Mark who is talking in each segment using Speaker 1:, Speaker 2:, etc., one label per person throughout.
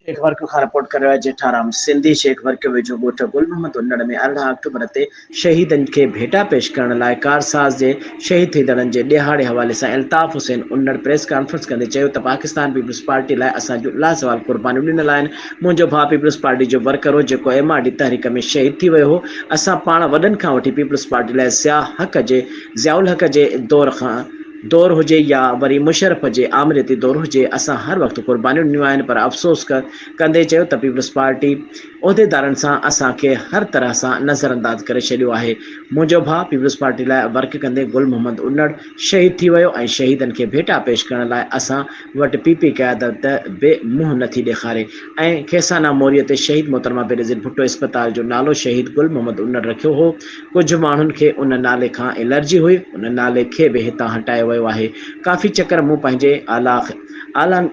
Speaker 1: شيخ ورڪيو کان رپورٽ ڪري رهيو آهي جيٺارام سنڌي شيخ ورڪيو ويجهو ڳوٺ گل محمد انڙ ۾ 18 آڪٽوبر تي شهيدن کي ڀيٽا پيش ڪرڻ لاء ڪارساز جي شهيد ٿيندڙن جي ڏهاڙي حوالي سان الطاف حسين انڙ پريس ڪانفرنس ڪندي چيو ته پاڪستان پيپلز پارٽي لاء اسان جون لازوال قربانيون ڏنل آهن منهنجو ڀاء پيپلز پارٽي جو ورڪر هو جيڪو ايم آر ڊي تحريڪ ۾ شهيد ٿي ويو هو اسان پاڻ وڏن کان وٺي پيپلز پارٽي لاء ضياء حق جي ضياء الحق جي دور کان دور هجي يا وري مشرف جي آمريتي دور هجي اسان هر وقت قربانيون ڏنيون آهن پر افسوس ڪندي چيو ته پيپلز پارٽي عهديدارن سان اسان کي هر طرح سان نظر انداز ڪري ڇڏيو آهي منهنجو ڀاء پيپلز پارٽي لاء ورڪ ڪندي گل محمد انڙ شهيد ٿي ويو ۽ شهيدن کي ڀيٽا پيش ڪرڻ لاء اسان وٽ پي پي قيادت به منهن نٿي ڏيکاري ۽ کيسانا موريء تي شهيد محترمه بينظير ڀٽو اسپتال جو نالو شهيد گل محمد انڙ رکيو هو ڪجهه ماڻهن کي ان نالي کان الرجي هئي، ان نالي کي به هتان هٽايو ويو آهي. ڪافي چڪر مون پنهنجي اعليٰ اعليٰ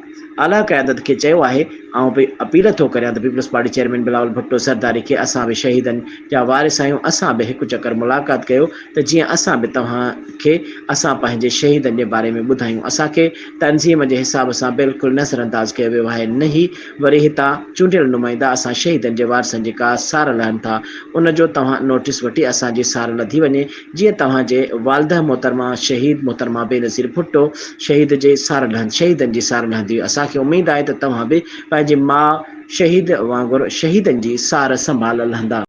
Speaker 1: اعليٰ قيادت کي چيو آهي، آئون به اپيل ٿو ڪريان ته peoples party chairman Bilawal Bhutto Zardari کي اسان به شهيدن جا وارث آهيون، اسان به هڪ چڪر ملاقات ڪيو ته جيئن اسان به توهان کي اسان پنهنجي شهيدن جي باري ۾ ٻڌايون، اسان کي تنظيم جي حساب سان بلڪل نظرانداز ڪيو ويو آهي، نه ئي وري هتان چونڊيل نمائندا اسان شهيدن جي وارثن جي ڪا سار لهن ٿا ان جو توهان نوٽيس وٺي اسان جي سار لڌي وڃي جيئن توهان جي والده محترمه شهيد محترمه بينظير ڀٽو شهيد جي سار لهند شهيدن جي سار لهندي اسان کي اميد آهي ته توهان به پنهنجي ماء شهيد وانگر شهيدن جي سار سنڀال لهندا.